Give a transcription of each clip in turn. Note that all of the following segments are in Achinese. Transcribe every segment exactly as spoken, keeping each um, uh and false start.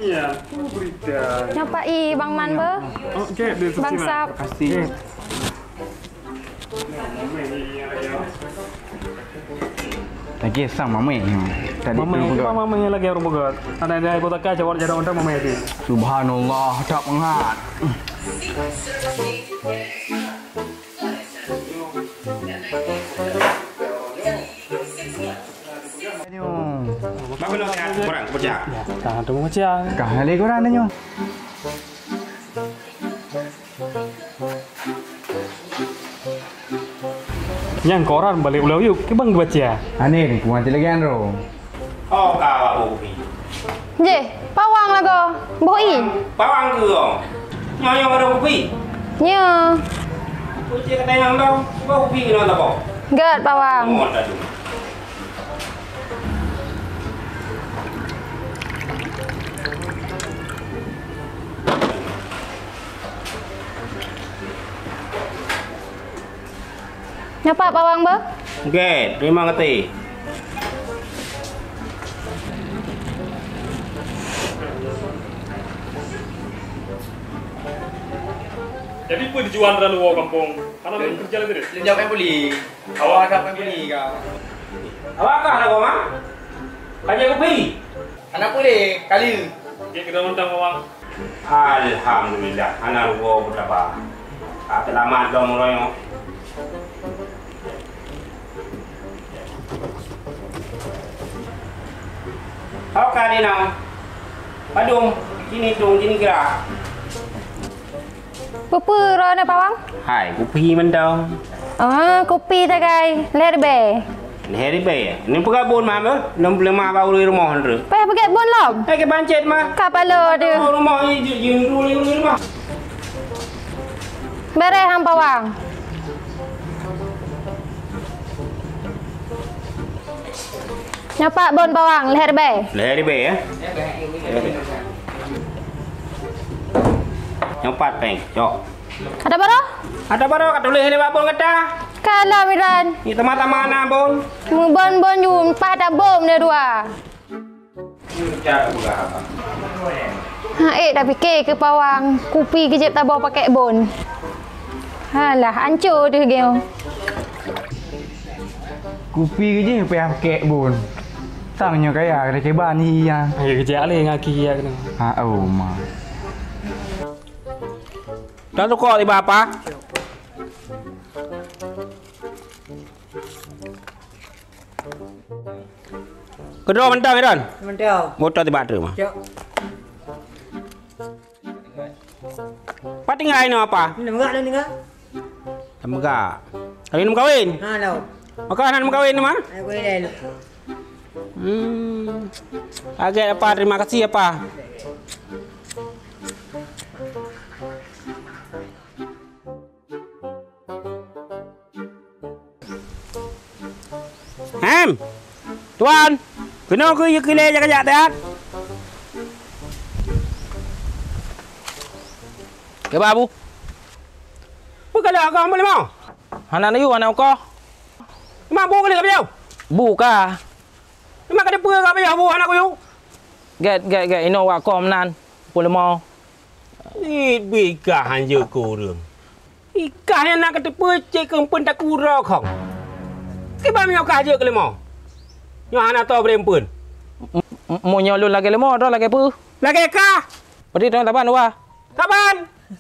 Ya, berita. Nyoe Pak I, Bang Man beuh. Oke, dia Bang Sap. Kasih. Lagi sang mamai. Tadi mamai, tu mamai lagi orang pegat. Ada, ada kota kaca, orang jalan orang mamai lagi. Subhanallah, tak pengat. Nyoe. Bak keunoe ka kurang keupeucah. Ka teumeung peucah. Ka lé kurang nyoe. Nyang koran balek ulau yuk, kibang geubaca. Aneh, ku mati lagi, Andro. Oh, ka awak boh kupi. Jeh, pawang lagoe, boh i. Pawang keu, oh. Nyoe, nyoe ada kupi. Nyoe. Kuci kata yang dong, boh kupi kena tak boh. Gèt pawang. Oh, tak ada. Nyoe pat pawang beuh? Oke, terima kasih. Jadi, peue tujuan droeneuh woe kampung? Hana lôn keureuja lagèe nyoe? Lôn jak main buli. Awak ka main buli ka. Awak ka hana woe, Ma? Ka jak kupi? Hana puléh, kali. Jeuet keudroe mantong, Bang. Alhamdulillah, hana rugoe beutaba. Ka seulamat lom uroe nyoe. Oke, Dina. Padum, sini tung, sini gerak. Peue-peue droeneuh pawang? Hai, kupi mantong. Ah, kupi sagai. Lhèe ribèe. Lhèe ribèe. Nyoe peugah bon, Ma, beuh? Lôn peuleumah bak ureueng rumoh nyoe. Payah peugèt bon lom? Eh, keu bancet, Ma. Ka paloe deuh. Oh, rumoh ni, jeuet, jeuet, jeuet, jeuet, jeuet, Ma. Beureh han pawang. Nyoe pat bon pawang, lhèe ribèe. Lhèe ribèe, ya? Nyoe pat pèng, cok. Ada baroe? Ada baroe, ka tuléh lé bak bon gata. Ka lom, Iran. Ni teuma-teuma na bon. Meubon-bon ju, pat tabom dua. Ha, eh, tapike keu pawang, kupi keuh jeuet taboh pakèk bon. Halah, anco deuh geuh. Kupi keuh jih payah pakèk bon. Sang nyoe kaya, keuneuk kiban hi ya. Ayo keuh jak lé ngaki ya keuneuk. Ha, oh, ma. Dah tukok tiba apa? Keudroe mantong, Iron? Mantong. Moto tibak treuk mah. Cok. Pat tinggai nyoe apa? Lam gak, lam gak. Lam gak. Kali nem kawin? Ha, lo. Maka anak nem kawin mah? Aku ilai lo. Hmm. Agak apa? Terima kasih apa? Hem! Tuan! Keunoe keu yue keu lé jak-jak that? Keu babu. Peue ka lheueh akoh meulimong? Hana neuyue aneuk akoh. Teuma bu keu lé ka piôh? Bu ka. Teuma ka dipeue ka piôh bu hana kuyue? Gèt, gèt, gèt, inoe wak akoh meunan. Peulimong. Ngiet bit kah hanjeuet keu ureueng. Ikah nyang na kateupeue cit keu eumpeuen takue droe khong. Kiban meunyoe kah jeuet keu leumo. Nyoe hana toe bri eumpeuen. M-, m-, meunyoe lôn lagèe leumo, droe lagèe peue? Lagèe kah. Berarti droe saban, Wa. Saban.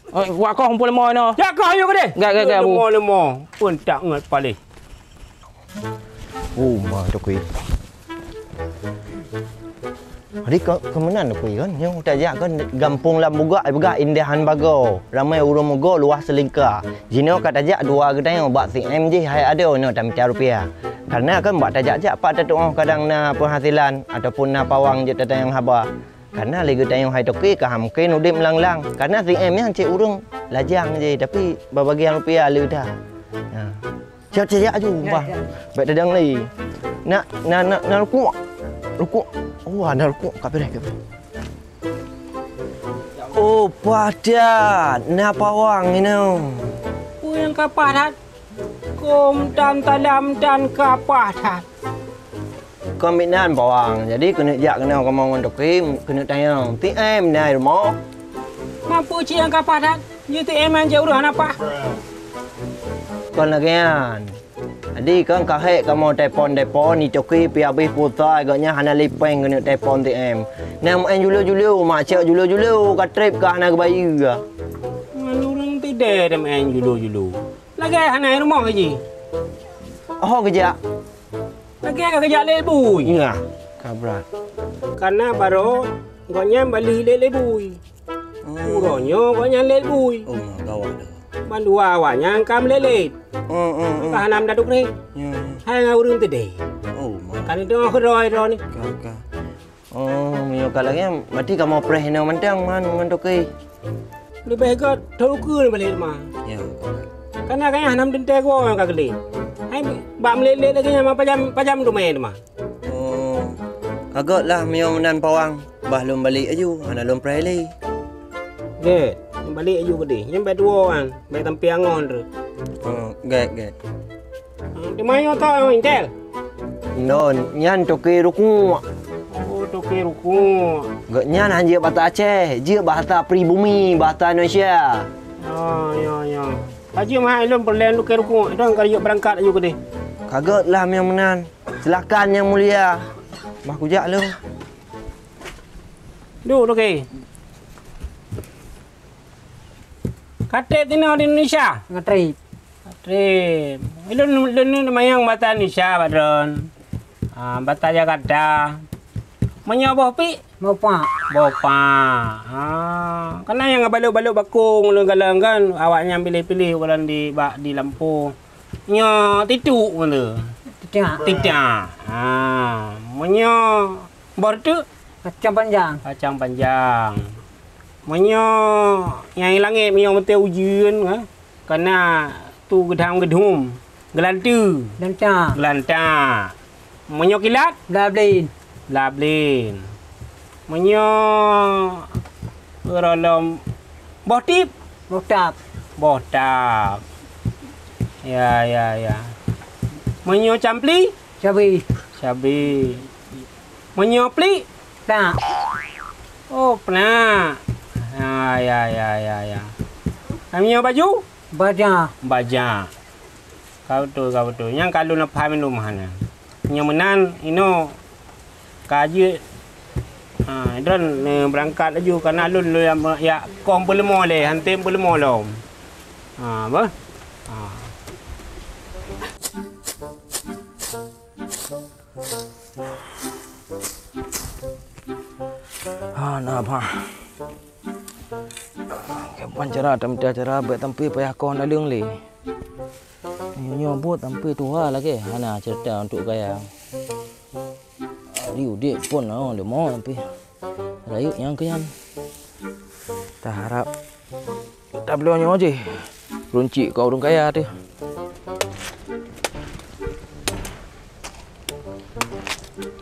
Eh, wak koh eumpeuen leumo inoe. Jak koh yue keudeh. Gak, gak, gak, Bu. Leumo, leumo. Pun tak ngat paléh. Oh, ma, tokoi. Jadi keu, keu meunan Teungku kan, nyoe tajak kan gampông Lam Bugak, Bugak indahan bagoe. Ramé ureuëng mugo luwah seulingka. Jinoe ka tajak dua geutanyoe bak si M jih hai adoe nyoe tamita rupiah. Kareuna kan bak tajak-jak pat tatuoh kadang na peuhasilan ataupun na pawang jeuet tatanyong haba. Kareuna lé geutanyoe hai toke ka ham kén udeb lang-lang. Kareuna si M nyan cit ureuëng lajang jih, tapi bak bagian rupiah le that. Nah. Siap-siap aju, bah. Baik tadang lé. Nak, nak, nak, nak rukuk. Rukuk. Oh, ada rukuk. Ka beres, ka beres. Oh, padat. Na pawang inoe. Peue nyang ka padat? Kôm tan talam tan ka padat. Kon miet nan pawang. Jadi keuneuk jak keunoe kamoe ngon toke, keuneuk tanyong. Ti em na i rumoh? Mampu cit nyang ka padat. Jih ti em nyan cit ureuëng hana pah. Kon lagée nyan. Jadi kan ka hék kamoe telepon-telepon, i toke pi habéh pulsa, gobnyan hana lé péng keuneuk telepon ti em. Na meu'en julo-julo, mak cok julo-julo, ka treb ka hana geubayeue. Ngon ureuëng tidée teumeu'en julo-julo. Lagée hana i rumoh jih. Oh, geujak. Lagée ka geujak lé bui. Nyan, ka brat. Kareuna baroe gobnyan bali lé, lé bui. Hmm. Uroe nyoe gobnyan lé bui. Oh, ma, gawat dah. Bandua awaknyan ka meulét-lét. Hmm, hmm, hmm. Ka hana meudaduk ré. Ya, ya. Hai ngon ureuëng teudeh. Oh, ma. Ka neudeuh keudroe droeneuh. Ka, ka. Oh, meunyoe ka lagée nyan, berarti kamoe preh inoe mantong man ngon toke. Leubeh gét teukeue balék teuma. Ya, ka. Kareuna gobnyan hana meuteuntée goe nyang ka geulét. Hai bak meulét-lét lagée nyan ma pajam, pajam teumé teuma. Oh, ka gét lah meunyoe meunan pawang, bah lôn balék aju, hana lôn preh lé. Gét, balék aju keudeh. Nyan bék tuwoe nyan, bék tampé angon treuk. Oh, gét, gét. Ah, teuma nyoe toh intel? Non, nyan toke rukuk. Oh, toke rukuk. Gobnyan han jeuet bahasa Aceh, jeuet bahasa pribumi, bahasa Indonesia. Oh, ya, ya. Ka jeuet meuhai lôn peureulée toke rukuk, dong ka jeuet beurangkat aju keudeh. Ka gét lah meunyoe meunan. Silakan, Yang Mulia. Bah kujak lôn. Duek, Toke. Ka treb tinoe di Indonesia? Ka treb. Ka treb. Ulôn, ulôn ni mayang bata Indonesia, Pak Dron. Ah, bata Jakarta. Meunyoe boh pik? Boh pak. Boh pak. Ah, kan na nyang balot-balot bakong ulôn galak kan, awaknyan piléh-piléh ulôn di, bak, di lampôh. Nyoe tituk mana? Titak. Titak. Ha, meunyoe boh reuteuek? Kacang panjang. Kacang panjang. Meunyoe nyang langét, meunyoe meuntée ujeuen, ha, kana tu geudham geudhum. Geulante. Geulanta. Geulanta. Meunyoe kilat? Blablin. Blablin. Meunyoe ureueng lom boh tip? Boh tap. Boh tap. Ya, ya, ya. Meunyoe campli? Cabi. Cabi. Meunyoe plik? Plak. Oh, plak. Ya, ya, ya, ya, ya. Meunyoe baju? Baja. Baja. Ka beutôi, ka beutôi. Nyang ka lôn paham lom hana. Nyang meunan inoe ka jeuet, ha, droen, eh, beurangkat laju, kana lôn, lôn jak, jak kong peuleumô lé, han tem peuleumô lom. Ha, bah? Ha. Hana bah. Kiban cara tamita cara bèk tampé payah kong daleueng lé. Nyoe buet sampoe tuha lagèe hana ceurita untuk gaya. Di udép phôn na leumô sampoe. Rayeuk nyang keu nyan. Taharap tabloe nyoe jih. Runcik keu ureueng kaya teuh.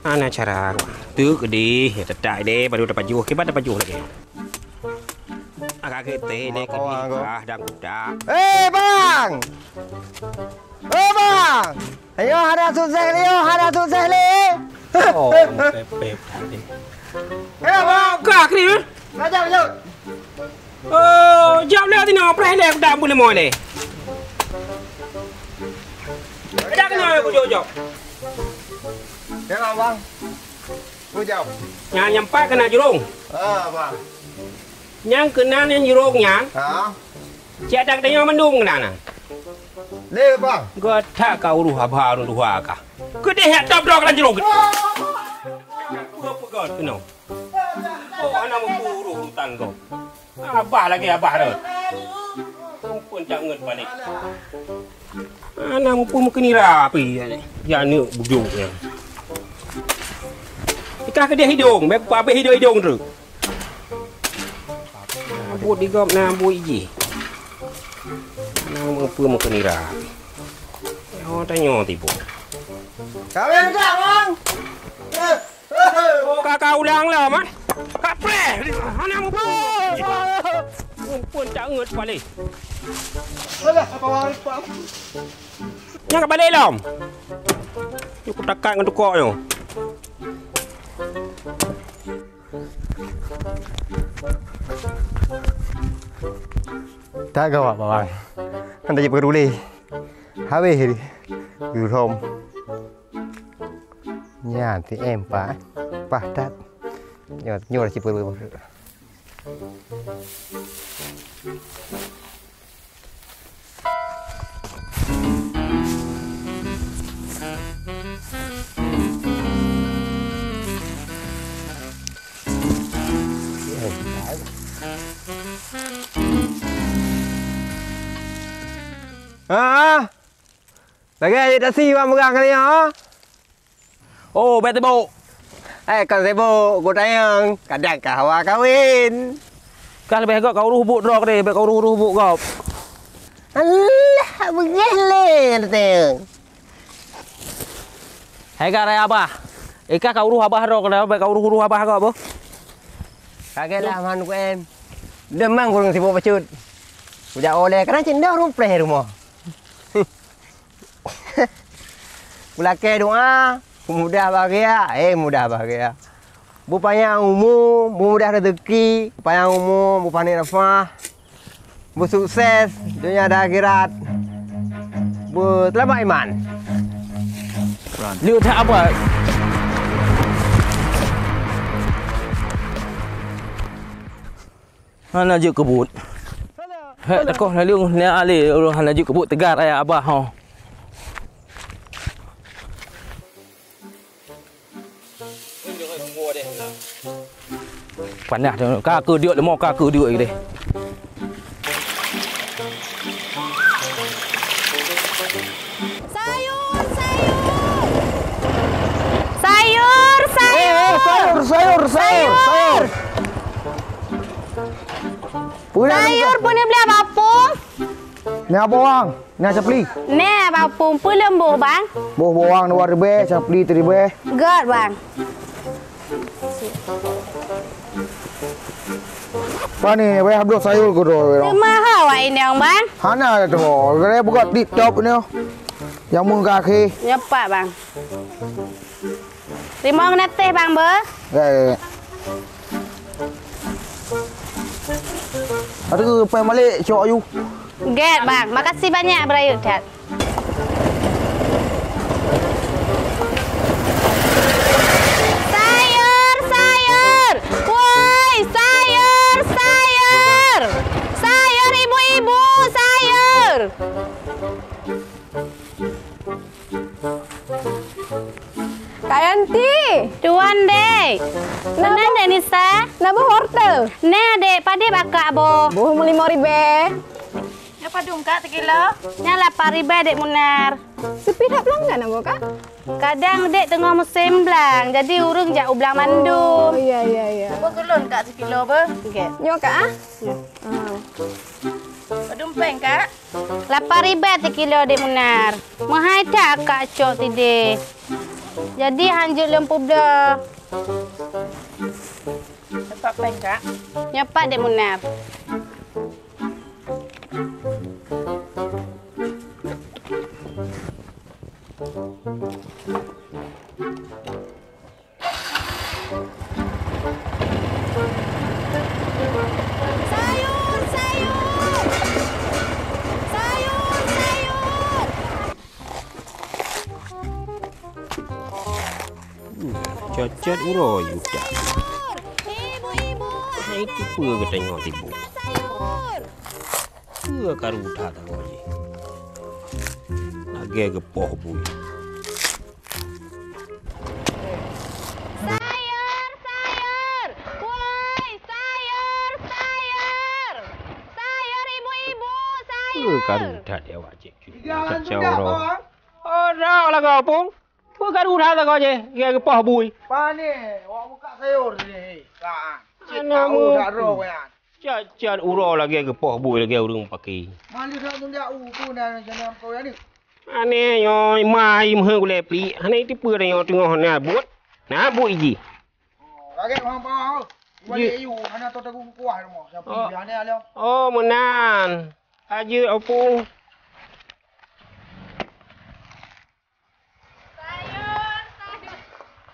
Hana cara. Teuk deh, ya tetak deh, baru tapajoh. Kiban tapajoh lagèe. Ah, kaget teh, deh, kaget. Ah, dan kuda. Eh, bang! Eh, bang! Ayo, hana sukses lé, yo, hana sukses lé. Oh, pep, pep, tadi. Eh, bang! Kah, kri, eh? Raja, raja. Oh, jawab lé, tino, preh lé, kuda, boleh mau lé. Raja, kena, aku jawab, jawab. Ya, bang. Aku jawab. Nyang, nyang pat keunan jurông. Ah, bang. Nyang keunan nyang jurông nyan. Ha? Cit ada geutanyoe mandum keunan na. Lé, bang. Gata ka uruh haba ureueng tuha ka. Keudeh jak top droe lam jurông. Peugah, peugah, keunoe. Oh, hana mupeue urus urutan gob. Abah lagèe abah rot. Muphom cak ngeut balek. Hana mupeue meukeunira pih, ya aneuk bujong nyan. Ikah keudeh idong, bèk kuabéh idong-idong treuk. Na buet di gob, na buet jih. Hana mupeue meukeunira. Nyoe tanyoe tiboh. Kawin gak, Bang? Oh, ka, ka ulang lah, Man. Ka preh. Hana muphom. Muphom tak ngeut balek. Alah, apa waris, Pak? Nyang ka balek lom. Cukup takat ngon tukok nyoe. Tak gawat, Bang. Hana jipeuduléh. Habéh jih. Geurom. Nyan, T M, Pak. Pah that. Nyoe, nyoe cit peue. Ah, lagèe jeuet taksi bang peugah kali nyoe. Oh, bèk sibuk. Eh, kon sibuk, kutanyong, kadang ka hawa kawin. Ka leubeh gèt ka urus buet droe keudeh, bèk ka urus-urus buet gob. Alah, beugèt lé, tanyong. Hai ka raya abah. Ikah ka urus abah droe keudeh, bèk ka urus-urus abah gob, boh. Ka gèt lah, man, ku em. Deumang kureueng sibuk bacut. Kujak oleh, kadang cit ndoh rupleh rumoh. Kulakèe doa, peumudah bahagia, eh, mudah bahagia. Beupanyang umu, beumudah rezeki, beupanyang umu, beupanéh nafah, beusukses donya dan akhirat, beuseulamat iman. Leuh that abah. Hana jeuet keu buet. Hek, takoh lalu nya alé ureueng hana jeuet keu buet teuga raya abah ho. Panas tu, ka keu diuk leumo, ka keu diuk deh. Sayur, sayur. Sayur, sayur. Eh, eh, sayur, sayur, sayur, sayur. Sayur. Peue na Sayur peue neubeulèe bak Pum? Na bawang, na capli. Nè, bak Pum, peue lom boh, Bang? Boh bawang dua ribèe, capli siribèe. Gèt, Bang. Pane, payah bloe sayur keudroe. Teuma ho awak inong, Bang? Hana teuma, gaya buka TikTok nyoe. Nyang meung ka akhé. Nyoe pat, Bang. Teurimong geunatéh, Bang, beuh. Ya, ya, ya. Aduh, payah malek, cok ayue. Gèt, Bang. Makasih banyak, beurayeuk that. Sayur, sayur. Woi, sayur, sayur. Sayur, ibu-ibu, sayur. Kak Yanti! Tuan, Dek! Na boh, Dek Nisa? Na boh wortel? Nè, Dek, padub akak boh? Boh lima ribèe. Nyoe padum, Kak, sikilo? Nyoe lapan ribèe, Dek Munar. Sepi that blang ka na boh, Kak? Kadang, Dek, teungoh musém blang, jadi ureueng jak u blang mandum. Oh, iya, iya, iya. Boh keu lôn, Kak, sikilo beuh. Oke. Nyoe, Kak, ah? Ya. Hmm. Padum péng, Kak? Lapan ribèe sikilo, Dek Munar. Meuhai that akak cok sideh. Jadi han jeuet lôn peubloe. Nyoe pat péng, Kak. Nyoe pat, Dek Munar. Sayur, sayur! Sayur, sayur! Cocot uroe Yuda. Sayur! Ibu-ibu, hai, tipe geutanyoe tipu. Sayur! Peue karu that tanyoe jih? Lagèe geupoh bui. Sayur, sayur! Woi, Peue karu that ya awak cek cut. Tiga hantu dah, Bang. Oh, dah lah kau, Pung. Peue karu that lah kau je, dia geupoh bui. Pane, awak buka sayur ni, kan. Cek tahu mu- dah roh, kan. Cat-cat uroe lagèe geupoh bui lagèe ureueng paké. Malu nak tundak u tu na jangan kau ya ni. Aneh nyoe, mai meuheueng gulèe plik. Hana iteupeue nyoe teungoh na buet. Na buet jih. Oh, lagèe orang bawah. Balik ayu, hana tahu tahu kuah rumah. Siapa dia ni alam? Oh, meunan. Ajeuk opo. Sayur, sayur,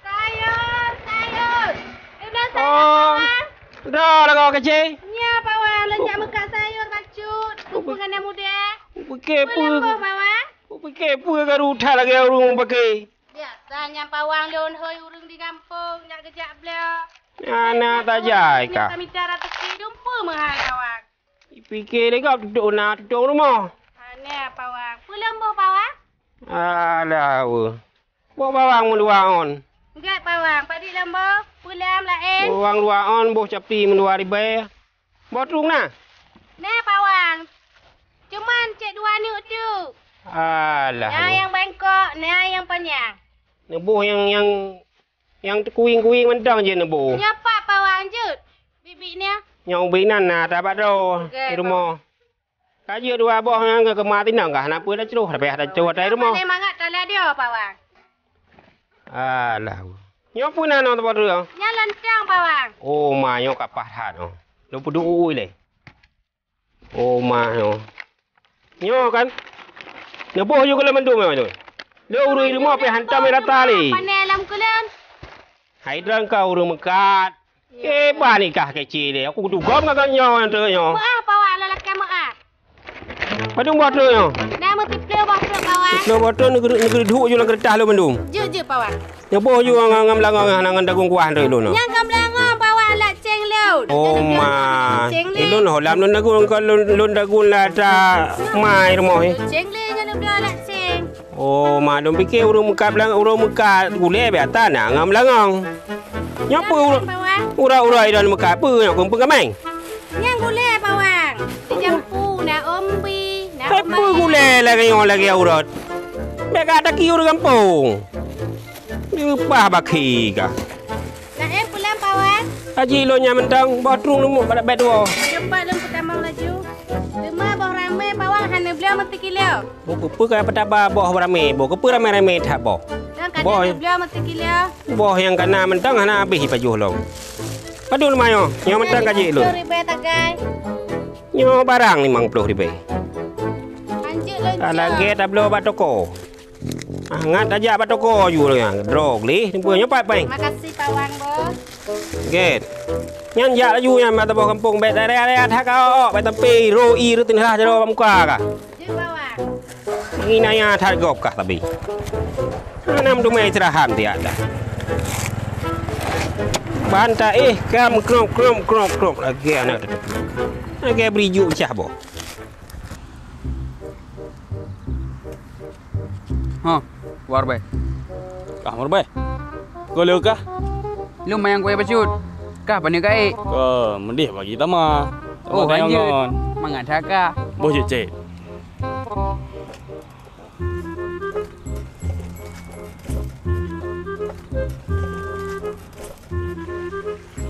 sayur, sayur. Ibu sayur, oh, Bawang. Dah lah kau kecil. Nya, Bawang, lôn jak meukat sayur bacut. Kupeue ngon aneuk muda. Kupike peue? Peue lambôh, Bawang? Kupike peue karu that lagèe ureueng paké. Biasa nyan, Bawang, lôn hôi ureueng di gampông, jak geujak bloe. Hana tajai kah? Mita-mita raseuki, dumpeue meuhai, Bawang. Ipike lé gob tutong na tutong rumoh. Aneh, Bawang. Peue lambôh, Bawang? Alah, weh. Boh bawang meudua on. Gèt bawang, padit lom boh, peulam laén. Bawang dua on, boh capi meudua ribèe. Boh trueng na? Na bawang. Cuman cit dua neuk tu. Alah. Na nyang bengkok, na nyang panyang. Neuboh nyang, nyang, nyang teukuing-kuing mantong jeuet neuboh. Nyoe pat bawang jeuet. Bit-bit nyan. Nyang ubit nan na tabak droe di rumoh. Ka jeuet dua boh nyang keu keumah tinong kah, hana peue tacroh, leubeh tacroh atai rumoh. Paléng mangat tala dioh, bawang. Alah. Nyoe peue na nyoe teupot tu? Nyan lontong, bawang. Oh, ma nyoe ka paih that nyoe. Lôn peuduek uui lé. Oh, ma nyoe. Nyoe kan. Neuboh ju keu lôn mandum nyoe tu. Lôn urui rumoh pih hantom rata lé. Pané lam keuleuen. Hai droen kah ureueng meukat. Eh, bah nikah keuchik lé. Aku dugom ngon nyoe, nyoe. Meu'ah, bawang, lôn lakèe meu'ah. Padum boh trok nyoe? Na meusiploh boh trok, bawang. Siploh boh trok neugeu-, neugeuduek ju lam keureutah lôn mandum. Jeuet, jeuet, bawang. Neuboh ju ngon, ngon, ngon beulangong, ngon, ngon dagung kuah trok lôn. Nyang ka beulangong, bawang, lat ceng lôn. Oh, ma. Ceng lé. Eh, lôn ho lam lôn dagung, kon lôn, lôn dagung lam ata mai rumoh, eh. Ceng lé nyan lôn bloe lat ceng. Oh, ma lôn pike ureueng meukat blang-, ureueng meukat gulèe biasa na ngon beulangong. Nyoe peue ura-, ura-ura idong meukat peue nyoe keumpung kaméng? Nyang gulèe bawang. Jampu na umbi, na umai. Peue gulèe lagèe nyoe lagèe urot. Bèk ka taki ureueng gampông. Leupah bakhi kah. Na eh pulang bawang. Haji lôn nyan mantong, boh trueng leumo bak bèt tuwoe. Cepat lôn peutamong laju. Teuma boh ramè bawang hana bloe meutikilo. Boh keupeue ka peutaba boh ramé, boh keupeue ramé-ramé that boh? Boh, boh nyang kana mantong hana habéh jipajoh lom. Padum lom nyoe, nyoe mantong ka jeuet lôn. Nyoe barang limong ploh ribèe. Ka lagèe tabloe bak toko. Ah, ngat tajak bak toko ju nyan. Droe gleh, nyoe pat péng. Makasih, bawang, boh. Gèt. Nyan jak laju nyan bak saboh gampông bèk raya-raya that ka ôk, bèk tapé ro ie reuteunhah jaroe bak muka kah. Jeuet bawang. Ngieng nyan that gob kah tabi. Hana meuteumé istirahat tiak dah. Ban taéh kam krop, krop, krop, krop lagèe aneuk. Lagèe bri juk cah boh. Hah, Warbai. Kah Warbai? Kau lé kah? Lôn manyang kueh bacut. Kah paneuk ka ék? Kah meudeh bagi tama. Oh, lanjut. Mangat that kah. Boh jeuet cit.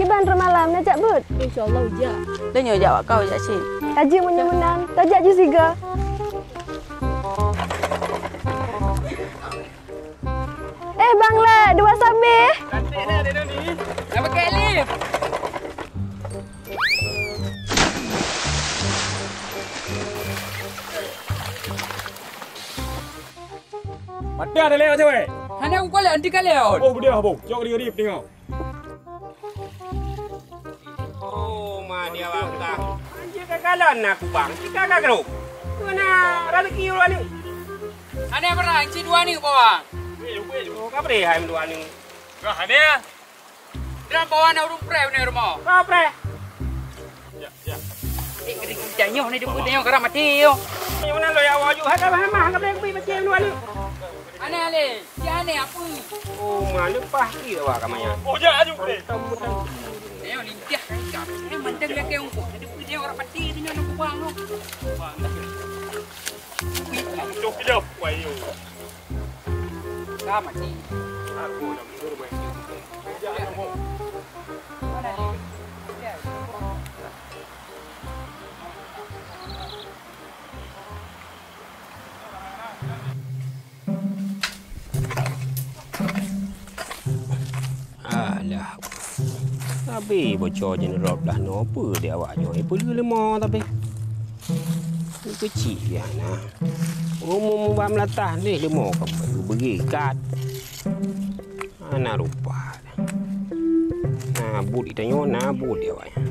Kiban rot malam, na jak beuet? Insya Allah jak. Tanyoe jak wak kau jak cit. Kaji meunyoe meunan, tajak ju siga. Eh, Bang Lek, dua sabé. Cantik dah dia ni. Nak pakai lip. Mata ada lewat cewek. Hana aku kolek, nanti kau lewat. Oh, bedah, Bang. Jom kali-kali tengok. Oh, ma dia bangka. Anjir ka galon nak kubang. Tika ka geruk. Mana rezeki urang ni? Hana barang, cit dua ni bawang. Weh, weh, oh, ka beri hai dua ni. Kah hana? Dalam bawah na ureueng preh beuna rumoh. Kau preh. Ya, ya. Eh, kering kucai nyoh ni, dia pun tengok garam mati nyoh. Yang mana lo ya, awak aju, haka mah, haka boleh beri macam dua ni. Aneh le, si aneh apa? Oh, ma leupah ki awak ka maya. Oh, ya, aju preh. Tengok lincah kan, eh, manteng dia ke ungkup. Dia pun tengok garam mati tu nyoh nak kubang tu. Bang, dah. Hidup, wahyu. Ka mati. Aku nak tidur, wahyu. Alah. Tapi boco jeuneurob lah noe peue di awak nyoe, peue leumo tapi. Keuchik pih hana. Rumoh muba meulatah leh leumo ka beugé kat. Hana rupa. Na buet di tanyoe, na buet di awak nyan.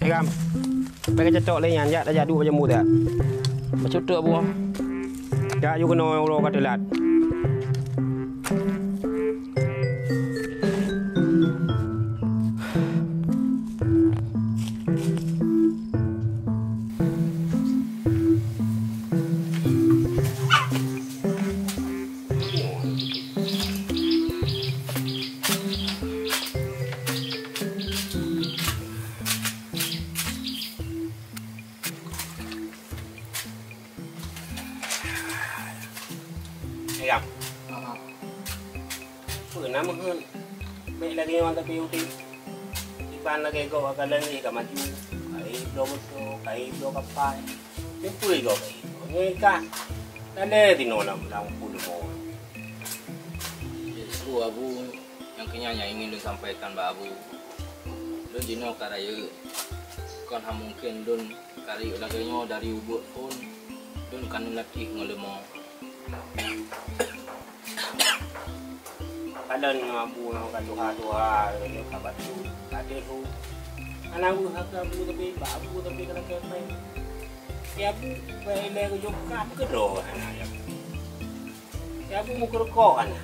Hai Gam, bèk kacocok lé nyan, jak tajak duek bak jambu dak. Bacut trok buah. Jak yue keunoe uroe ka teulat. Ayam. Peue na meuheuet? Bèk lagèe nyoe tapi udép. Iban lagèe gob ka lheueh ka maju. Ka ék bloe moto, ka ék bloe kapai. Peue gob ka ék? Nyoe ka. Ka lheueh tinoe lam, lam puluh. Justru Abu, nyang keunyan nyang ingin lôn sampaikan bak Abu. Lôn jinoe ka rayeuk. Kon hana mungken lôn ka rayeuk lagèe nyoe dari ubeut phôn. Lôn ka neulatih ngon leumo. Kalon nyoe Abu nyoe ka tuha-tuha, nyoe ka bacut, ka deuh. Hana weueh hase Abu tapi, bak Abu tapi ka lakèe pai. Ya Abu, pai ilèe geujok ka meukeudroe hana ya. Ya Abu meukeureukoh hana.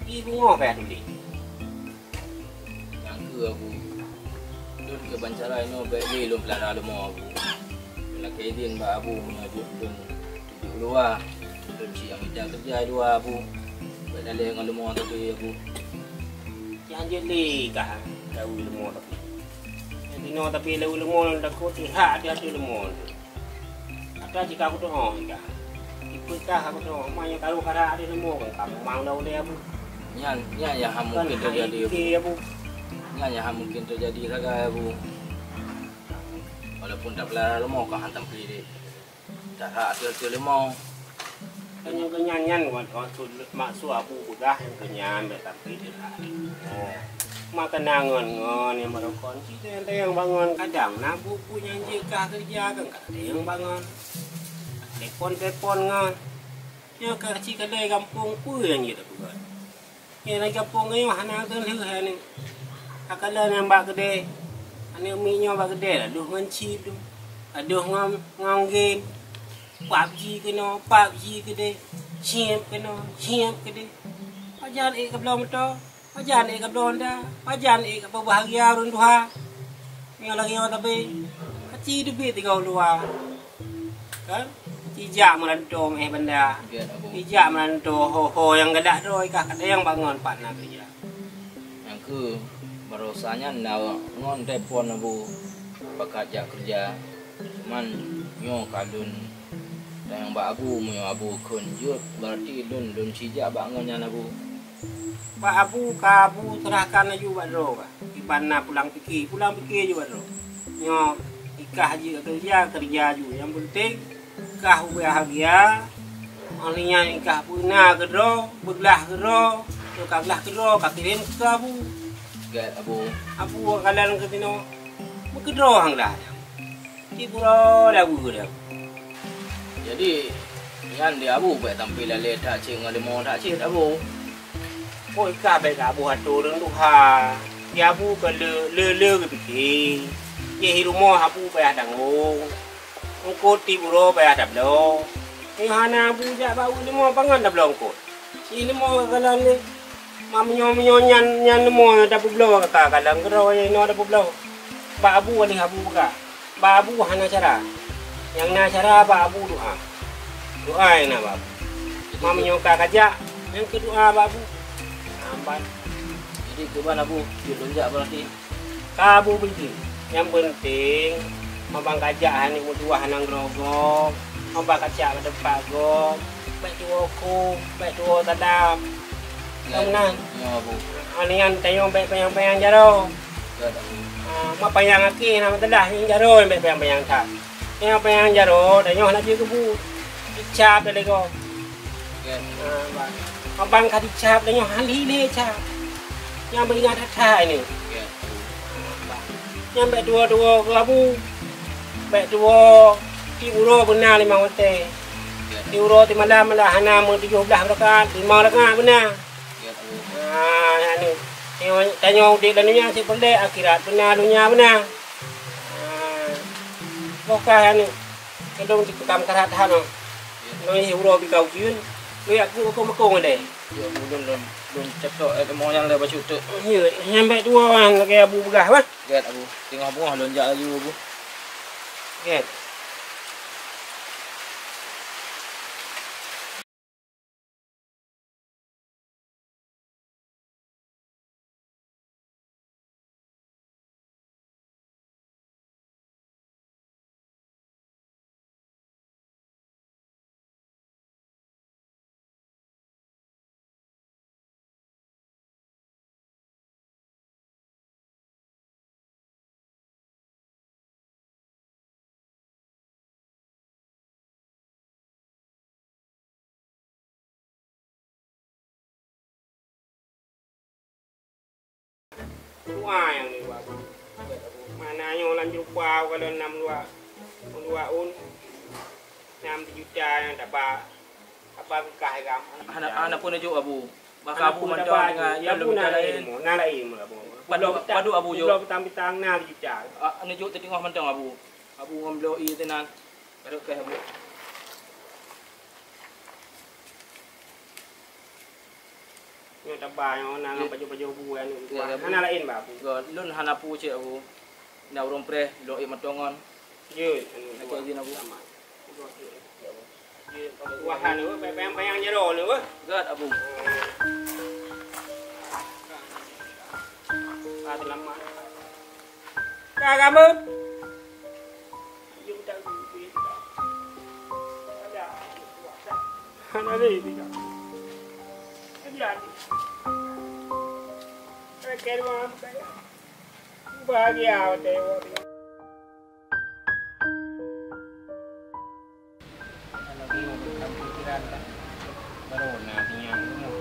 Di beungoh payah tuléh. Nyang keu Abu, lôn keu bancara inoe bèk lé lôn peulara leumo Abu. Lôn lakèe idhin bak Abu meunyoe jeuet lôn tuju luwa, lôn cit nyang mita keureuja di luwa Abu. Bèk lalè ngon leumo tapi Abu. Nyang jeuet lé kah tahu leumo tapi. Nyang inoe tapi lé leumo lôn takot, hak até-até leumo. Ata jika aku tuh, oh, jika. Ipeutah aku tuh, ma nyang tahu kada ada nemu kan, kamu mau dah uleh Abu. Nyan, nyan nyang hana mungkin terjadi, Abu. Nyan nyang hana mungkin terjadi sagai, Abu. Walaupun tapeulara leumo ka hantam kiri. That hak até-até leumo. Kan nyang keunyan nyan, maksud, maksud Abu peugah nyang keunyan, bèk tapi dia hak. Oh. Makanan ngon, ngon nyang meurokon, cit nyang tayang bangon. Kadang na buku nyang jeuet kah keureuja kan, ka tayang bangon. Telepon-telepon ngon. Nyoe ka cit keudè gampông peue nyang jeuet tapeugah. Nyoe lam gampông nyoe hana keuneuk hai nyoe. Ka kalon nyang bak keudè. Aneuk miet nyoe bak keudè ladôh ngon chip tu. Ladôh ngon, ngon game. PUBG keunoe, PUBG keudè. Chip keunoe, chip keudè. Pajan ék kabloe moto. Pajan ék kabloe Honda, pajan ék kapeubahgia ureueng tuha. Nyoe lagèe nyoe tapi, aci teubiet tinggai u luwa. Kan? Ijak meulantoe meu'èh banda. Ijak meulantoe ho-ho nyang galak droe kah, ka tayang bangon pat na keureuja. Nyang keu barosa nyan na ngon telepon Abu pakat jak keureuja. Cuman nyoe ka lôn tanyong bak Abu, meunyoe Abu kheun jeuet, berarti lôn, lôn sijak bak ngon nyan Abu. Bak Abu, ka Abu serahkan laju bak droe ka. Iban na pulang pike, pulang pike ju bak droe. Nyoe ikah jih ka keureuja, keureuja ju. Nyang penting kah ubahgia, óh lheueh nyan ikah beuna keudroe, beuglah keudroe, nyoe ka glah keudroe, ka kirém keu Abu. Gèt Abu. Abu kalon keu tinoe. Meukeudroe han glah. Cit buroe daweue deh. Jadi, nyan di Abu bèk sampoe lalè that cit ngon leumo that cit, Abu. Oi, ka bèk Abu atô ureueng tuha. Di Abu ka le, le, le geupike. Jih rumoh Abu payah tanggong. Eungkôt tiep uroe payah tabloe. Nyoe hana Abu jak bak leumo pangan tabloe eungkôt. Ileumo ka kalon lé. Ma meunyoe, meunyoe nyan, nyan leumo tapeubloe ka kalon keudroe inoe tapeubloe. Bak Abu, aléh Abu peugah. Bak Abu hana cara. Nyang na cara bak Abu doa. Doa nyang na bak Abu. Ma meunyoe ka kajak, nyang keu doa bak Abu. Amban. Jadi keu ban Abu, jeuet lôn jak berarti. Ka Abu bri. Nyang peunteng, abang kajak hana meutuah nanggroe gob, abang kacak bak teumpat gob, bèk tuwoe kheun, bèk tuwoe salam. Kan meunan? Ya, Abu. Ah, nyan tanyoe bèk panyang-panyang jaroe. Ya, Abu. Ah, ma panyang akhé na meutelah, nyan jaroe bèk panyang-panyang that. Nyang panyang jaroe, tanyoe hana jeuet keu bu. Dicab lé gob. Ya. Ah, bah. Abang ka dicab, tanyoe hana lé cap. Nyang beuingat that-that nyoe. Ya. Nyan bèk tuwoe-tuwoe keu Abu. Bèk tuwoe, tiep uroe beuna limong watèe. Tiep uroe, tiep malam lah hana meutujoh blah rakaat, limong rakaat beuna. Ah, nyan nyoe. Tanyoe, tanyoe udép lam dunia cit peureulèe, akhirat beuna, dunia beuna. Ah, boh ka nyan nyoe. Keu lôn cit peukam karat that nyoe. Lôn jih uroe bika ujeuen, lôn jak keu makong-makong lé. Ya, Abu, lôn, lôn, lôn cok, eh, ilmu nyan lé bacut teuk. Ya, nyan bèk tuwoe lagèe Abu peugah, bah. Gèt, Abu. Teungoh beungoh lôn jak laju, Abu. Gèt. Dua nyang ni, Abu. Mana nyoe lam jumpa, kalau enam dua, dua un, enam juta nyang dapat. Apa kah gam? Hana, hana pun jok, Abu. Baka Abu mantong dengan ya, lu minta lain. Na lain, Abu. Padu, padu Abu jok. Pulang petang-petang na juta. Ah, anu jok teungoh mantong, Abu. Abu ngon bloe teunan. Barô kah, Abu. Nyoe taba nyoe na ngon pajoh-pajoh bu anu. Ya, Abu. Hana lain, bah, Abu. Lôn hana pu cit, Abu. Na ureueng preh, lôn ék mantong ngon. Jeuet, anu. Nak izin, Abu. Selamat. Wah, anu, bayang-bayang jaroe ni, wah. Gèt, Abu. Ah, selamat. Ka kamu? Hana lé, tidak. Jadi, bahagia, betul. Lagi mau berkam pikiran dah. Baru nak tinggal rumah.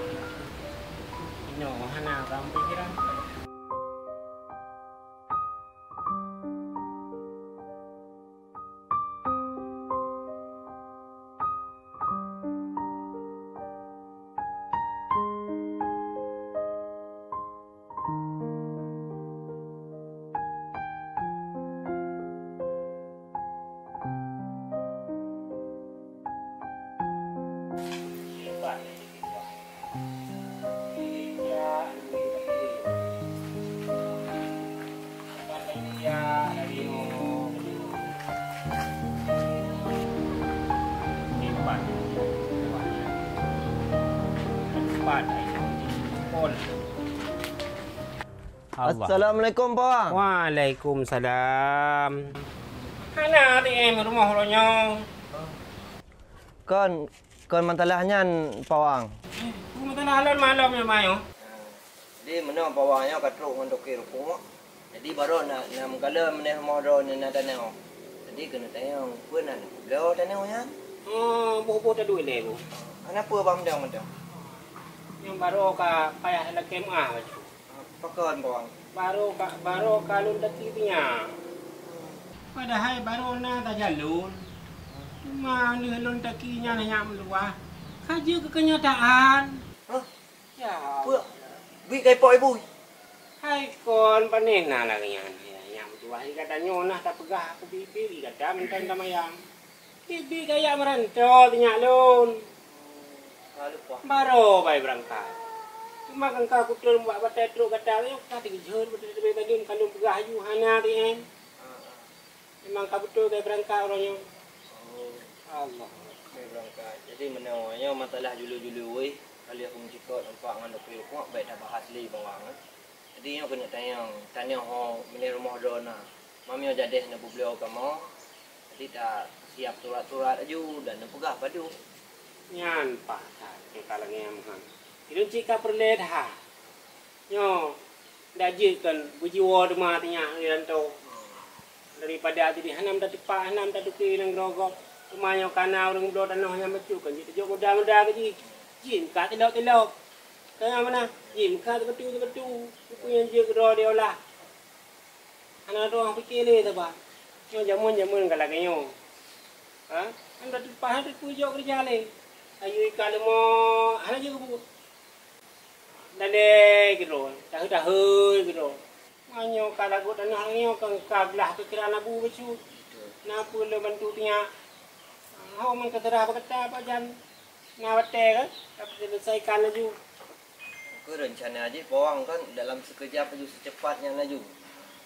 Ino hana kam pikiran. Allah. Assalamualaikum, Pak Wang. Waalaikumsalam. Hana A T M rumoh uroe nyoe. Kon, kon masalah nyan, Pak Wang. Kon masalah lôn malam nyoe, Mak, nyoe. Jadi, meunoe Pak Wang nyoe ka trok ngon toke rukok. Jadi, baroe na, na meugalak meuneh rumoh droeneuh na tanoh. Jadi, keuneuk tanyong, peue na neubloe tanoh nyan? Oh, boh-boh taduek lé, Bu. Hana peue, Bang, mantong-mantong. Nyang baroe ka payah lakèe meu'ah bacut. Pakon, Bang? Baroe ka, baroe ka lôn taki teungoh. Padahai baroe na sajan lôn. Teuma lheueh lôn taki nyan nyak meuluwah. Ka jeuet keu keunyataan. Hah? Ya. Peue? Bit ka ipok ibu? Hai kon, panéh na lagèe nyan. Nyak meuluwah, gata nyoe na tapeugah aku bit-bit, gata mantong tamayang. Bibi kajak meuranto teungoh lôn. Ka lupa. Baroe bai beurangkat. Teuma kan ka kutem bak batèe trok gata nyoe, ka teukeujot batèe teubiet bandum ka lôn peugah aju hana teuh. Ah, ah. Memang ka beutôi bai beurangkat uroe nyoe. Oh. Allah. Bai beurangkat. Jadi meunoe, nyoe masalah julu-julu wéh, ka lheueh aku meucikot nampak ngon Dokto Yukmok, bèk tabahas lé bang wang, eh. Jadi nyoe keuneuk tanyong, tanyong ho meuneh rumoh droe na. Meunyoe jadeh neupeubloe kamoe, jadi tasiap surat-surat laju dan neupeugah padum. Nyan paih that nyang ka lagèe nyan meuhan. Ilôn cit ka peureulèe that. Nyoe, dak jeuet kon beujiwoe teuma teuh nyan, Rianto. Daripada jadi hana meutateupat, hana meutateupeue lam nanggroe gob. Teuma nyoe ka na ureueng bloe tanoh nyang bacut, kon jeuet teujok muda-muda keu jih. Jih meukat tilok-tilok. Ka meunan, jih meukat seuketu-seuketu. Peue nyang jeuet keudroe diolah. Hana droe pike lé saba. Nyoe jameun-jameun ka lagèe nyoe. Ha? Hana teupah, hana teupeu jok keureuja lé. Ayu ikat leumo, hana jeuet keubuet. Dalé keudroe, taheu-taheu keudroe. Meunyoe ka lagot tanoh lagèe nyoe, ka, ka glah pikeran Abu bacut. Na peue lôn bantu teunyak. Ho, meunyoe ka seurah bak gata, pajan na watèe kan, ka peuselesaikan laju. Keu reuncana jih, Pawang, kan dalam sikeujab laju, seucepat nyan laju.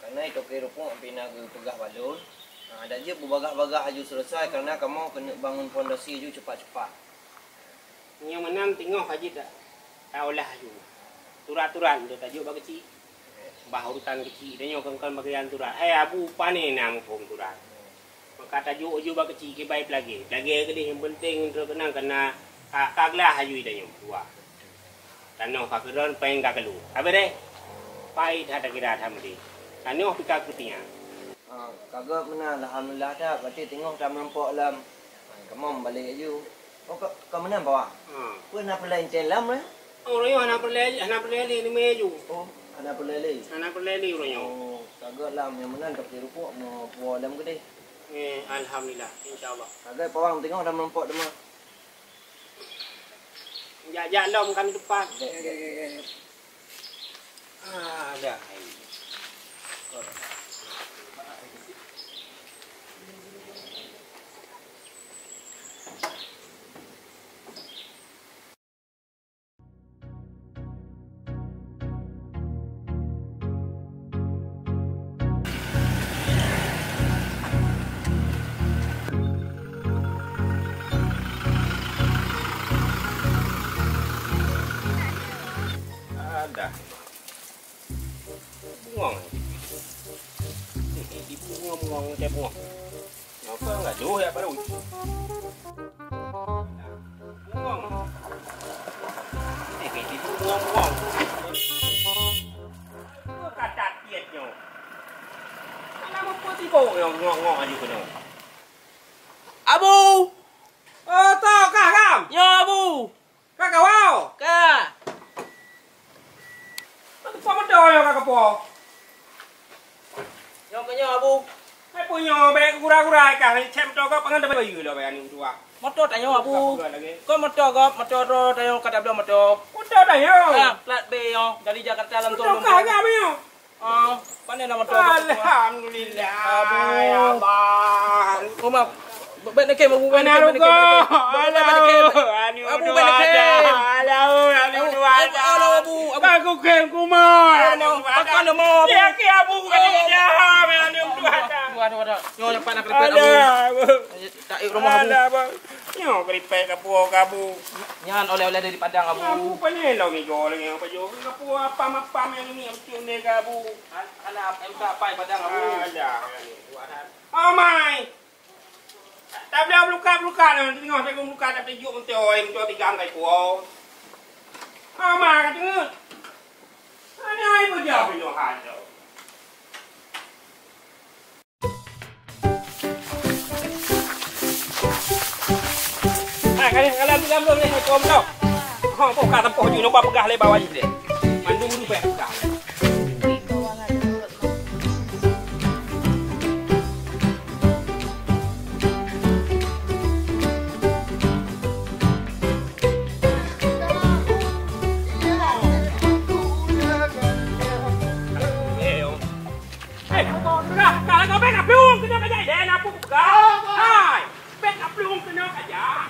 Karena itokè rupok pih na geupeugah bak lôn, ha, dak jeuet beubagah-bagah laju, seuleusai, karena kamoe keuneuk bangun fondasi laju cepat-cepat. Nyang meunan teungoh ka jeuet ta-, taolah laju. Turat-turat laju tajok bak keuchik. Bah urusan keuchik, tanyoe kon, kon bagian turat. Hai Abu, pane na muphom turat. Maka tajok laju bak keuchik, kiban peulagèe. Peulagèe keudeh, nyang peunteng droe keunong, kana ka, ka glah laju tanyoe dua. Tanoh ka keudroe, péng ka keulua. Habéh deh. Pai that takira that meudeh. Tanoh pih ka keuteunyan. Ah, ka gèt meunan, alhamdulillah that, berarti teungoh tameurumpok lom. Kamoe meubalek laju. Oh, ka, ka meunan, Pawang? Hmm. Peue na peureulèe inten lom, eh? Oh, roh nyoe hana peureulèe, hana peureulèe lé, neumè laju. Oh, hana peureulèe lé? Hana peureulèe lé, roh nyoe. Oh, ka gèt lom, nyang meunan tokè rupok meupuwoe lom keudeh. Eh, alhamdulillah, insya Allah. Ka gèt, Pawang, teungoh tameurumpok teuma. Jak-jak lom kami teumpat. Gèt, gèt, gèt, gèt. Ah, dah. Alah. Bungong. Di bungong-bungong, macam bungong. Apa enggak jauh ya, baru. Bungong. Eh, di bungong-bungong. Apa kata tiet nyo? Anak apa tiba yang ngok-ngok aja kena? Abu! Oh, toh, kah, kam? Nyo, Abu! Ka kawoe? Ka. Ka teupeue moto nyoe ka kapo? Nyoe keu nyoe, Abu. Hai peue nyoe, bèk gura-gura ka, cèk moto gob, pangan teuma bayeue lom bèk aneuk dua. Moto tanyoe, Abu. Ka peugah lagèe. Kon moto gob, moto droe tanyoe ka tabloe moto. Moto tanyoe. Ah, plat B nyoe, dari Jakarta langsung. Moto ka, ka nyoe. Oh, pandai nama tu? Alhamdulillah, Abu. Ya Allah. Uma, bèk neukém, Abu, bèk neukém, bèk neukém, bèk neukém. Abu, bèk neukém. Abu, bèk neukém. Abu, Abu, Abu. Aku kém kuma. Abu, Abu. Pakon nama, Abu? Ya, ke Abu, kata dia, Abu, Abu. Aduh, aduh, aduh. Nyoe, cepat nak keripik, Abu. Aduh, Abu. Tak, eh, rumah Abu. Alah, Abang. Nyoe keripik kapuoe keu Abu. Nyan oleh-oleh dari Padang, Abu. Abu pané lom igo lagèe nyoe pajoh. Kapuoe apam-apam nyang ni, beutôi lé keu Abu. An-, anak em tak pai Padang, Abu. Alah, buat hal. Oh, mai. Tabloe beurukat-beurukat lom, teungoh teuka beurukat, tapi jok meuntoi, meuntoi tigam kai puoe. Oh, mai, ka teungeut. Ana ai peujah pinoh hal tu. Ah, kali, kali, ambil gambar ni, tuan tu. Ha, buka tempoh je, nampak peugah lé bawah je deh. Mandum tu payah peugah. Eh, oh. Eh, dah, dah, dah, bèk kaplueng keunoe kajak, eh, na peue buka. Hai, bèk kaplueng keunoe kajak.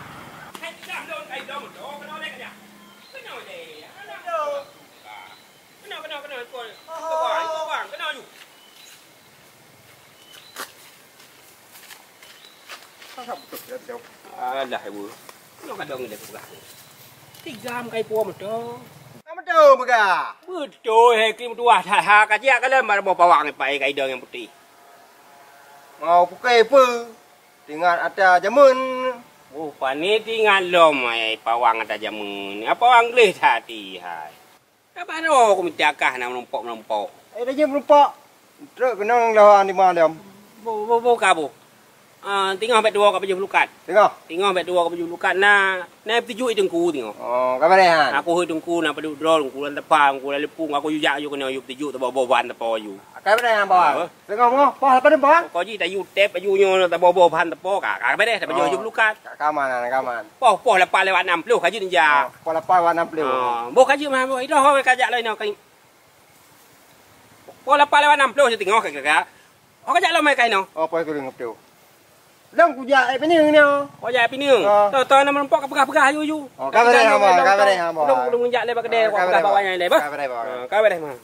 Hai, dah, lôn kai dong, dong, keunoe lé kajak. Keunoe lé, anak. Keunoe, keunoe, keunoe, ikut. Ikut bang, ikut bang, keunoe ju. Alah, ibu. Keunoe ka dong lé peugah. Tigam kai puoe meuto. Ka meuto peugah. Beutôi, hai, keu meutuah that, ha, ka jak ka lom, baroe boh pawang, eh, pakai kaidong nyang putéh. Mau pukée peue? Teuingat ata jameun. Oh, pane teuingat lom, hai pawang ata jameun. Apa Inggréh that hai? Ka baroe ku mita kah na meurumpok-meurumpok. Eh, dah jeuet meurumpok. Trok keunong lawang di malam. Boh, boh, boh ka boh. Ah, teungoh bèk tuwoe ka pajoh bulukat. Teungoh. Teungoh bèk tuwoe ka pajoh bulukat na, na peutujuk i teungku teungoh. Oh, ka beureh han. Aku hôi teungku na padub droe, teungku lam tapa, teungku lam leupung, aku yue jak yue keunoe yue peutujuk taboh-boh bahan tapo yue. Ka beureh han, Bang. Apa? Teungoh-teungoh, poh lapan, Bang. Pokok jih tayue tép aju nyoe taboh-boh bahan tapo ka, ka beureh tapajoh yue bulukat. Ka, ka aman, ka aman. Poh, poh lapan lewat nam ploh ka jeuet jak. Oh, poh lapan lewat nam ploh. Ah, boh ka jeuet mah, boh. Idoh ka jak laén nyoe ka. Poh lapan lewat nam ploh teungoh ka kira-kira. Oh, ka jak lom ai ka inoe. Oh, poh kureueng nam ploh. Lom kujak ai pineung nyoe. Oh, jak ai pineung. Ah. Toh, toh na meurumpok ka peugah-peugah aju-aju. Oh, ka beureh, Bang, ka beureh, Bang. Ulôn, ulôn jak lé bak keudè, ka beureh, peugah bak awaknyan lé, bah. Ka beureh, Bang. Ah, ka beureh, Bang.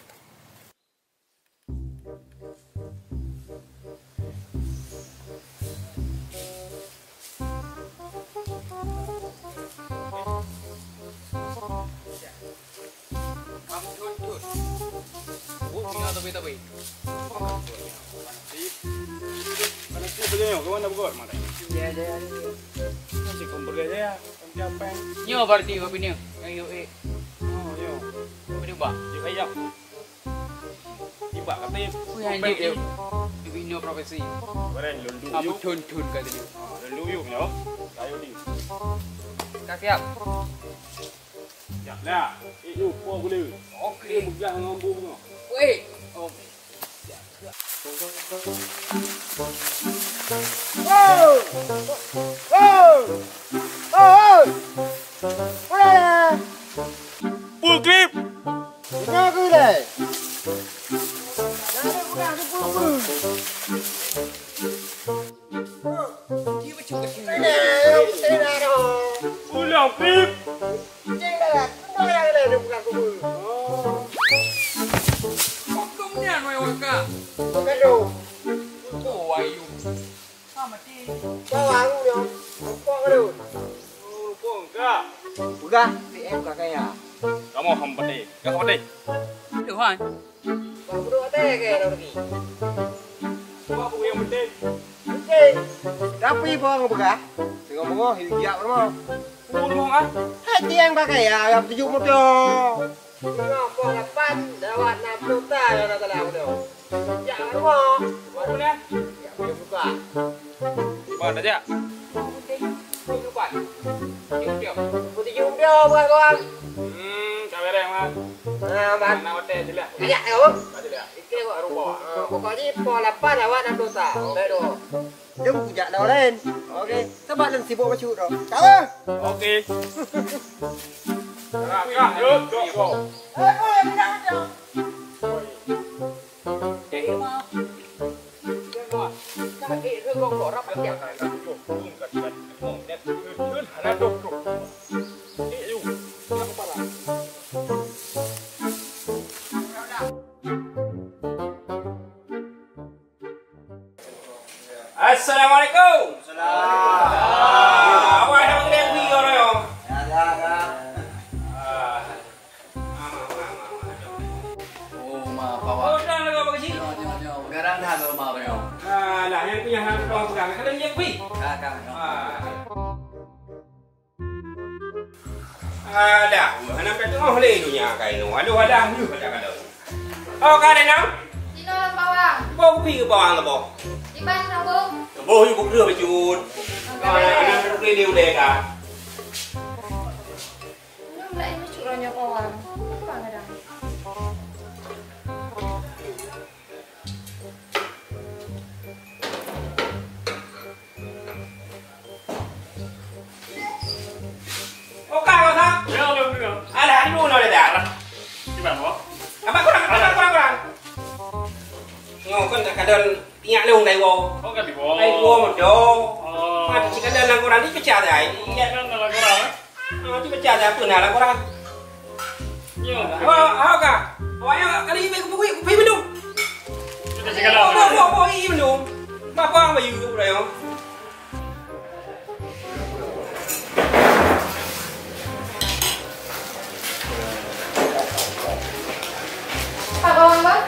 Nyoe berarti bak pineung nyang yue ék. Oh, nyoe. Bak ubah. Yuk, ayo. Ibak kata. Ui, anjing. Ibak profesi. Barang lundu yuk. Thon-thon kat sini. Lundu yuk nyoe. Kayu ni. Ka siap. Siap dah. Eh, yuk, po gula. Okey. Peugah ngon bu nyoe. Weh. Okey. Siap. Wow! Wow! Wow! Ulala! Peue grip! Beuna keu lé? Laju peugah keu peue-peue. Ulông grip! Cing dah, keunoe nyang lé neupeugah keu peue? Oh. Kok dong nyan wai waka? Bukan dong. Oh, ayu. Ka mati. Bawang nyoe. Rupok ka dong. Oh, rupok ka. Peugah P M ka kaya. Kamoe hom pati. Ka pati. Tuhan. Bang peuduek até keu lôn lagi. Cuma aku yang penting. Penting. Tapi bang peugah, singoh beungoh yue jak rumoh. Rumoh ah? Hai tiang pakai ya, lam tujuh motor. Singoh poh lapan, lewat enam puluh ta ya, dah salah aku tu. Jak rumoh. Baru dah. Jak boleh buka. Mana dah jak? Tujuh empat. Tujuh empat. Tujuh empat, bukan kawan. Hmm, tak beres, Mat. Ah, Mat. Mana hotel je lah. Ajak kau. Tak ada lah. Itu kok rupa. Ah, pokok ni poh lapan awak enam puluh ta. Baik tu. Jom kujak dah lain. Okey. Sebab lôn sibuk bacut dah. Tahu? Okey. Kak, yuk, yuk, yuk. Eh, eh, minta macam. Assalamualaikum. Waalaikumsalam. Ah, awak dah mengenai kuih orang yo. Ya, ya, ya. Ah. Oh, ma, pawang. Oh, dah lah, Abang Kecil. Nyoe, nyoe, nyoe. Garang dah lo, ma, nyoe. Ah, lah, yang punya hal kau pegang. Kalian yang kuih. Ka, ka, nyoe. Ah. Alah, hana payah teungoh lé donya ka inoe. Aduh, alah, aduh, alah, alah. Oh, ka lé nang? Inoe lam bawang. Boh kupi keu bawang lé boh. Iban saboh. Boh yue bukreue bacut. Ka, anak bukreue lé ulèe ka. Nyoe mulai bacut uroe nyoe bawang. Apa kadang? Oh, ka, Bang, Sam? Ya, ya, ya. Alah, aduh, no, dah, dah. Gimana, Bang? Apa kurang? Apa kurang, kurang? Nyoe kan kadang ingat lôn dai wo. Oh, kan di wo. Dai wo, do. Oh. Mati si kadang nang kurang ni pecah dah. Iya. Kan nang kurang, eh? Ah, tu pecah dah, apa nak laporan? Yo. Awak, awak ka? Awak nyoe kali ni kupi, kupi minum. Kita segala. Oh, oh, oh, oh, iya minum. Bapa apa you, bro? Pak bawang, Bang?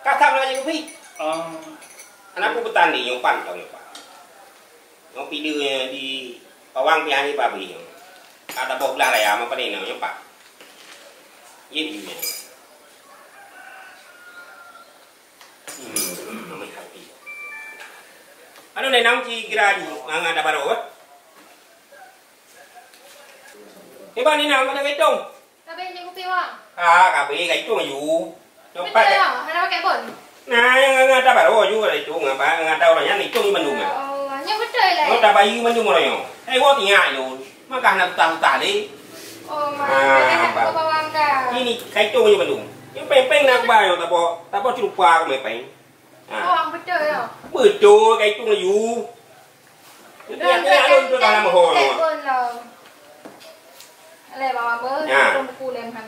Kakak nak jadi kupi. Ah. Aneuk ku beutani nyoe pan tong nyoe pan. Nyoe pide di pawang pih hana babi nyoe. Ka taboh blah raya ma pane nyoe pan. Ye di nyoe. Hmm, namai hati. Anu nenang ci kira di ngan ada baru eh. Iban ni nak mana gayung? Ka abéh nyang kupi, Wang. Ah, ka abéh gayung yu. Betul, Wang. Hana pakai bon. Nah, yang ngata baru yu gayung apa ngata orang yang hitung bandum. Ya Allah, nyoe betul lah. Nyoe tak bayu bandum orang nyoe. Eh, wah tinggal yu. Maka hana tutah-tutah deh. Oh, ah, mantap. Bawang kan. Ini gayung yu bandum. Yang peng-peng nak bayar tak apa. Tak apa celupa aku main peng. Ha. Oh, betul ya. Betul, kai tu laju. Dah, dah, dah, alun tu dah, dalam hol. Alai bawa ber, ya. Buku lem hang.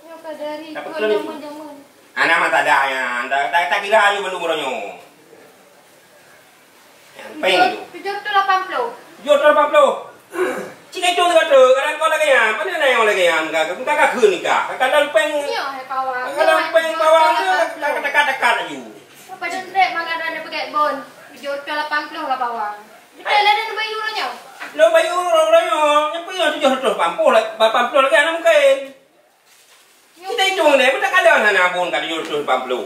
Nyoka dari tu jamun-jamun. Anak mata dah ya, tak, tak, tak kira ayu belum udah nyo. Peng tu. Tujuh ratus lapan puluh. Tujuh ratus lapan puluh. Cik itu kata, kadang kau lagi ya, mana nak yang lagi ya, enggak, enggak kah nikah. Kadang peng. Iya, hai pawang. Kadang peng pawang tu, tak dekat-dekat laju. Pada trek makan ada pakai bon. Tujuh ratus lapan puluh lah pawang. Betul lah dan bayu lah nyo. Lo bayu lah nyo, nyampe tujuh ratus lapan puluh, lapan puluh lagi anak mungkin. Kita hitung deh, beutakalon hana abon ka tujuh ratus lapan puluh.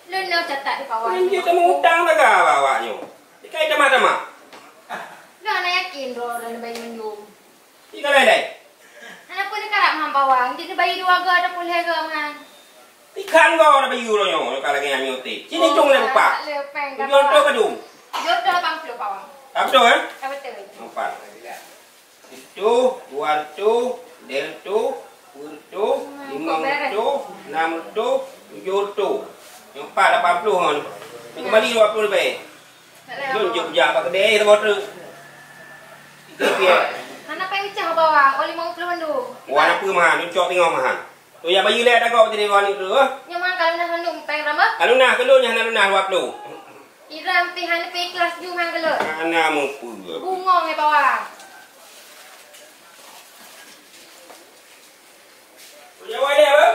Lôn na catat di bawah. Nyan jeuet tamah utang taga bak awak nyoe. Dikai tamah-tamah. Lôn hana yakin droe lôn bayi mandum. Di kalai dai. Hana pun dikarap han bawang, jadi bayi dua ga ataupun lhèe ga han. Ikan go na bayi uroe nyoe, nyoe ka lagèe nyan nyoe teh. Sini cung lé rupa. Tujuh ratus kadung. Tujuh ratus lapan puluh bawang. Ka beutôi, eh? Ka beutôi. Nampak. Tujuh, dua ratus, dua ratus, lima ratus, enam ratus, tujuh ratus. Nyang empat lapan puluh ngon. Ni kembali dua puluh lebih. Lôn jok jak bak keudè saboh treuk. Itu piye? Hana pai pecah bawang, oh lima puluh mandum. Wah, na peue mahan, lôn cok teungoh mahan. Tu ya bayu lé dagoe tadi dua puluh tu. Nyoman kalau nah mandum peng rama. Kalau nah, kalau nah, nah dua puluh. Iram pih hana pih ikhlas ju han geuleuek. Hana mupeue. Bungong ya bawang. Punya wai dia apa?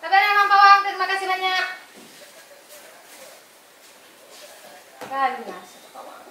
Sabar ya Mang Pawang, terima kasih banyak. Kan, nah, Pawang.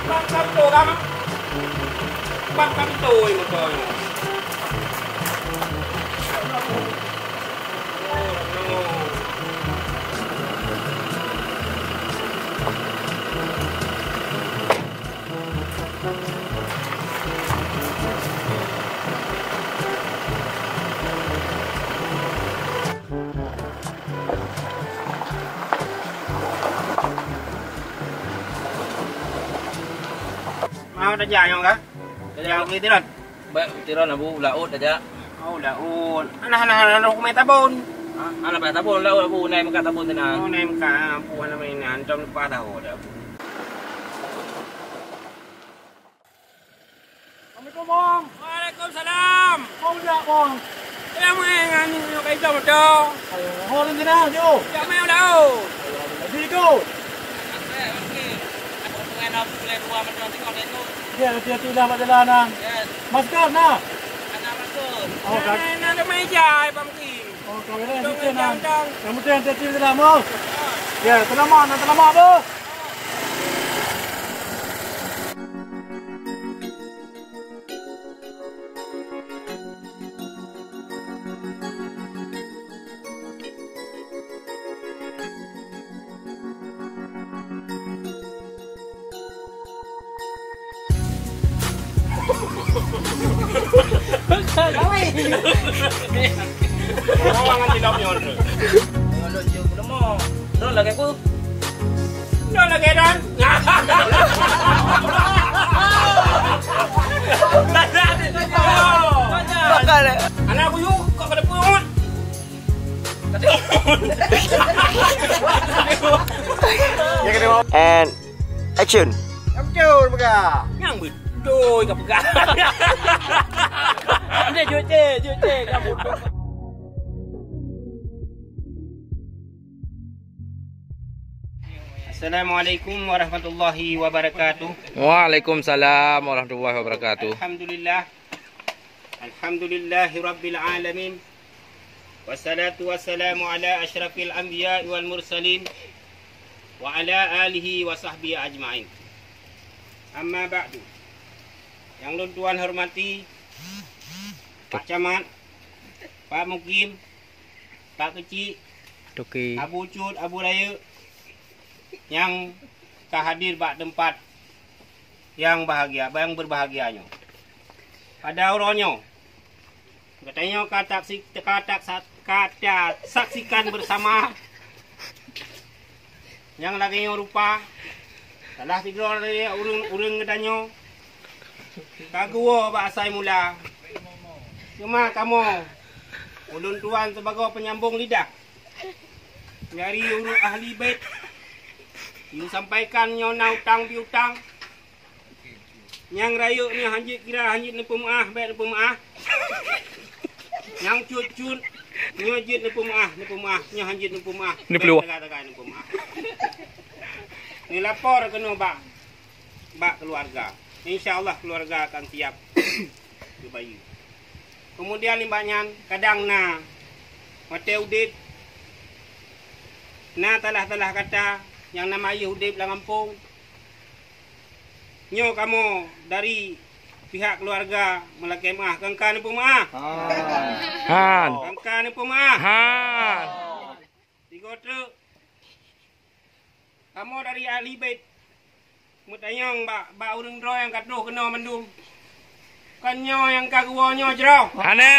Bak kapito kan? Bak kapito motor ni. Oh, no. Mau tajak nyong kah? Tajak bak Tiron. Bak Tiron Abu, laôt tajak. Oh, laôt. Alah, alah, alah, alah, kumai tabon. Ha? Alah, bak tabon, laôt Abu, nai meukat tabon sinan. Oh, nai meukat, Abu, alah, mainan, tom lupa tahu dah. Assalamualaikum, Bang. Waalaikumsalam. Bang, dak, Bang. Ya, mai ngan ni, nak kaitan betul. Ayo, ho, ni kena, jo. Ya, mai dah. Ayo, di tu. Okey, okey. Aku pengen nak pulai dua macam tengok dia tu. Ya, hati-hati lah, Mak, jalan, ah. Ya. Masker, nah. Anak masker. Oh, nah, kat- nah, nah, ada meja, Bang Kim. Oh, kamera situ, nah. Yang penting hati-hati dalam, oh. Ya, selamat, nah, selamat, bos. Awai, Orang anti lop nyoe. Nyoe lôn jeuet peuleumah. Nyoe lagèe ku. Nyoe lagèe dan. Bakal, eh. Anak aku yuk, kok kena pungut. And action. Nyang beutôi ka peugah. Nyang beutôi ka peugah. Dia jujur, jujur, kamu. Assalamualaikum warahmatullahi wabarakatuh. Waalaikumsalam warahmatullahi wabarakatuh. Alhamdulillah. Alhamdulillahi rabbil alamin. Wassalatu wassalamu ala asyrafil anbiya wal mursalin wa ala alihi wa sahbihi ajmain. Amma ba'du. Nyang lôn tuan hormati, Pak Camat, Pak Mukim, Pak Keuchik, Toke. Abu Cut, Abu Rayeuk, nyang ka hadir bak teumpat nyang bahagia, nyang berbahagia nyoe. Pada uroe nyoe, geutanyoe ka taksi-, ka taksa-, ka tasaksikan bersama nyang lagèe nyoe rupa, salah sidroe dari ureueng-ureueng geutanyoe ka geuwoe bak asai mula. Teuma kamoe, ulôn tuan sibagoe penyambung lidah dari ureueng ahli bait, yue sampaikan nyoe na utang piutang. Nyang rayeuk nyoe hanjeuet kira, hanjeuet neupeumeu'ah, bèk neupeumeu'ah. Nyang cut-cut nyoe jeuet neupeumeu'ah, neupeumeu'ah, nyoe hanjeuet neupeumeu'ah. Neupeuluwah. Bèk tagai-tagai neupeumeu'ah. Neulapor keunoe bak, bak keuluwarga. Insya Allah keuluwarga akan siap geubayeue. Keumudian nibak nyan, kadang na watèe udép, na salah-salah kata nyang na mayeuh udép lam gampông. Nyoe kamoe dari pihak keuluwarga meulakèe meu'ah, kangka neupeumeu'ah. Han. Kangka neupeumeu'ah. Han. Sigoe treuk. Kamoe dari ahli bait meutanyong bak, bak ureueng droe nyang ka troh keunoe mandum. Kon nyoe nyang ka geuwoe nyoe jroh. Hana.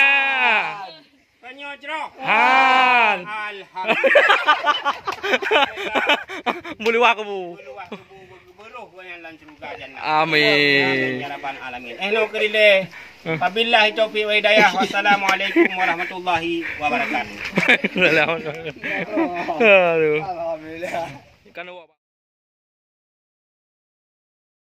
Kon nyoe jroh. Han. Alhamdulillah. Meuluwah kubu. Meuluwah kubu, beurôh gobnyan lam syeuruga jannah. Amin. Amin ya rabbal alamin. Eh, nyoe keurilèe. Wabillahi taufiq wal hidayah. Wassalamualaikum warahmatullahi wabarakatuh. Aduh. Alhamdulillah. Kan awak